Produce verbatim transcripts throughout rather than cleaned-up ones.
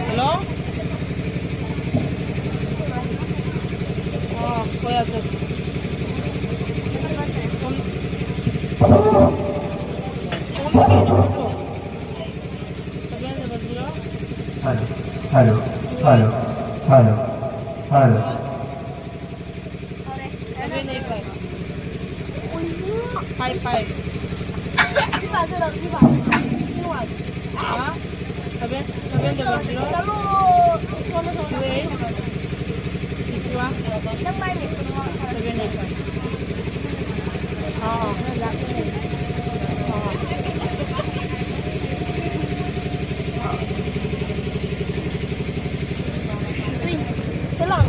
Hello? অ, কৈ আছো। Hello, hello, hello, hello, hello. Seven eight five. Five five. Ha? Seven, seven double zero. Two eight. This one. Seven eight five. Oh. Oh. Hello.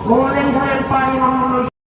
Morning, Grandpa.